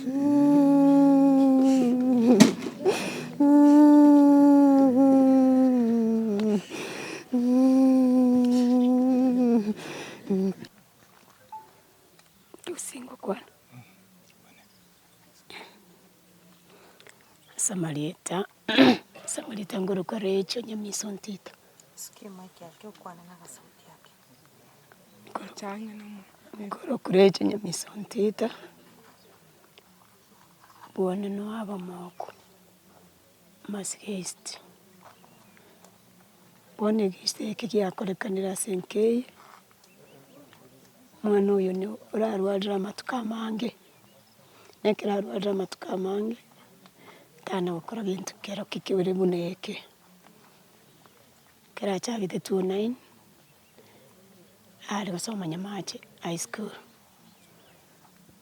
Gose ngokwana ase amarieta ase amarieta ngorokwa Rachel Nyamiso Ntito. Nkorokwa Rachel Nyamiso Ntito, bwane noa abamoko, Masika East. Bono egese eke giakorekanire ase enka eye, omwana oyo nigo orarwarire amatuko amange, na ekero arwarire amatuko amange, tana gokora gento kero ki kere buna eke. Ekero achagete two nine, are gosoma Nyamache high school,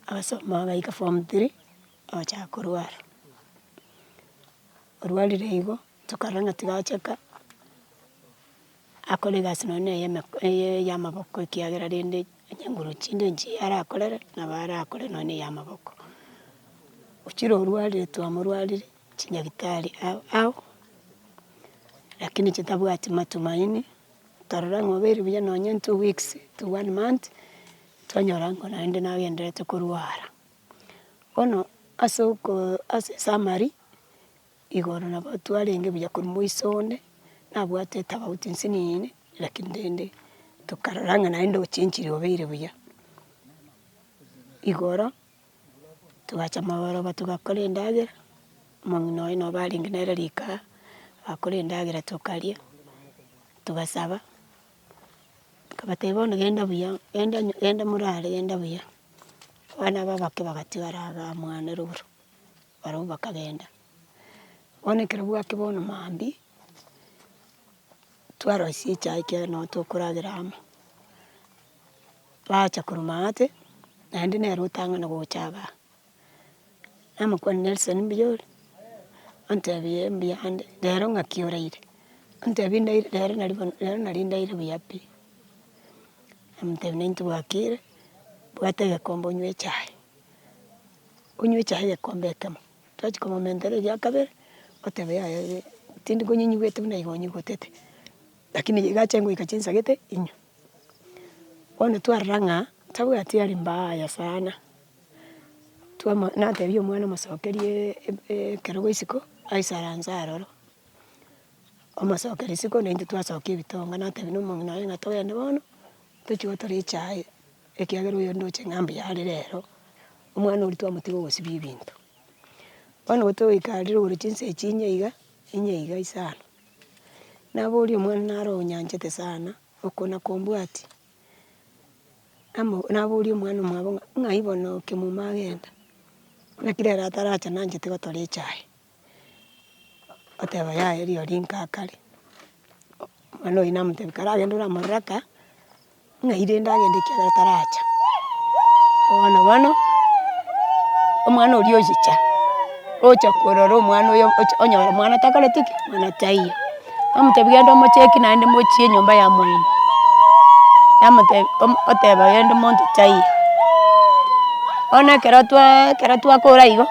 agasoma agaika form three, agachaka korwara, orwarire igo. Tokarora ng'a tigachaka akore egasi nonya na eyemeko eye ya amaboko ekiagera rende onye nguru chinde nchiyo arakorere, nabo arakore nonya na eya amaboko. Ochire orwarire twamorwarire chinyagitari ao ao, lakini chitabwati matumaini, twarora ng'a obeire buya nonya in two weeks to one month, twanyora ng'a naende nagendererete korwara. Bono ase oko ase esummary. Igoro nabo twarenge buya korwa moiso onde, nabwate etabauti nsinini, lakini rende tokarora ng'a naende ochenchire obeire buya. Igoro, togacha marogoba togakora endagera, omong'ina oye nabo arenge nere riko aa, agakora endagera tokaria, togasaba, nkabatebia bono genda buya, genda nyo genda morare genda buya, abana aba abake bagatigara igaa mwane rogoro. Barabwo bakagenda. Bono ekero bwakia bono mambia, twarosia echae ekiagera nabo tokoragera amo, bacha korwa maate, naende nere otang'ana gocha igaa. Namokwania Nelson mbuya ore? Ontebia ee mbuya ande, rero ng'aki oraire? Ontebia ndaire rero nari bono rero nari ndaire buya pi. Namotebia naintwe bwakire, bwata egekombe onywe echae. Onywe echae egekombe ekemo, twachia komomentera egia kabere, oteba yaya eh tindi konyenyigwete buna igo onyigotete, lakini iga ache goika chinsa gete inywe. Bono twarora ng'a tabwati hali mbaya sana, twamo natebia omwana mosokerie ekerogo isiko, aisaranse aroro, omosokeria isiko naintwe twasokia ebitonga natebia na omong'ina oye ng'a togende bono, tochie gotore echae. Ekiagera oyo ndoche ng'a mbuya are rero, omwana oria twamotiga ogosibia ebinto. Bono gotogoika aria rogoro chinsa echi inye iga, inye iga isano, naboria omwana naro onyanchete sana, oko nakombwatia, namo naboria omwana omwabo ng'a ng'ai bono kemuma agenda, naki rero ataracha nanchete gotora echae. Oteba yaya rirorio nkakare, omwana oyio namotebia karagende oramorora aka, ng'ai rende agende ekiagera taracha. Bono bono, omwana oria ochicha, ocha korora omwana oyo ocha onyora mwana takoreti ki? Mwana taiyo. Namotebia genda omocheki naende mochie enyomba ya moino, namotebia omo oteba genda omonto taiyo. Bono ekero twaa ekero twakora igo,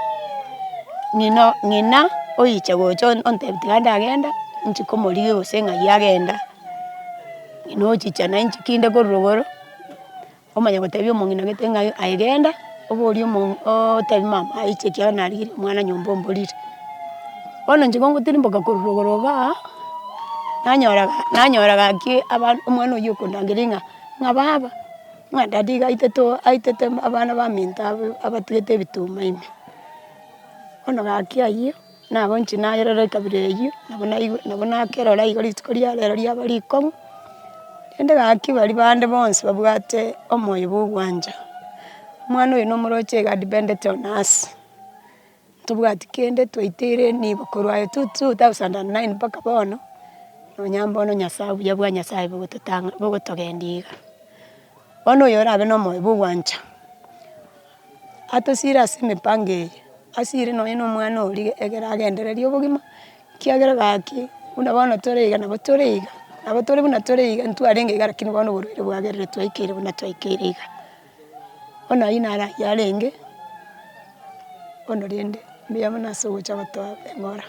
ng'ina ng'ina oicha gocha ontebia tiga ndagenda, nchi komorigia gose ng'ai agenda, ng'ina ochicha na inche kinde korwa rogoro, omanya gotebia omong'ina gete ng'a aye genda, oborie omo otebie mama aiche ekiagera narigirie omwana nyomba omborire. Bono inche gogotirimboka korwa rogoro igaa, nanyora ga nanyora gaki aba omwana oywo okondangeria ng'a ng'a baba, ng'a daddy iga aitete oo aitete abana baminto abwo abatigete ebituma ime. Bono gaki ayio, nabo inche nayerora ekabira eyio, nabo naigwe nabo nakerora igo rituko ria rero riaba rikong'u, rende gaki baria bande bonsi babwate omoyo bwa ogwancha, omwana oyo nomoroche iga adependete on us, ntobwati kende twaiteire enibo korwa aye two 2009 mpaka bono, nonya mbono Nyasaye obuya bwa Nyasaye bogototang'a bogotogendia iga. Bono oyo orabe na omoyo bwa ogwancha. Atosire ase emepango eye, asire nonye na omwana oria egere agendererie obogima, ekiagera gaki buna bono tore iga nabo tore iga, nabo tore buna tore iga ntwarenge iga lakini bono oborwaire bwagerire twaikeire buna twaikeire iga. Bono aywo naro aywo arenge. Bono rende, mbuya mono ase ogocha gotoa eng'ora.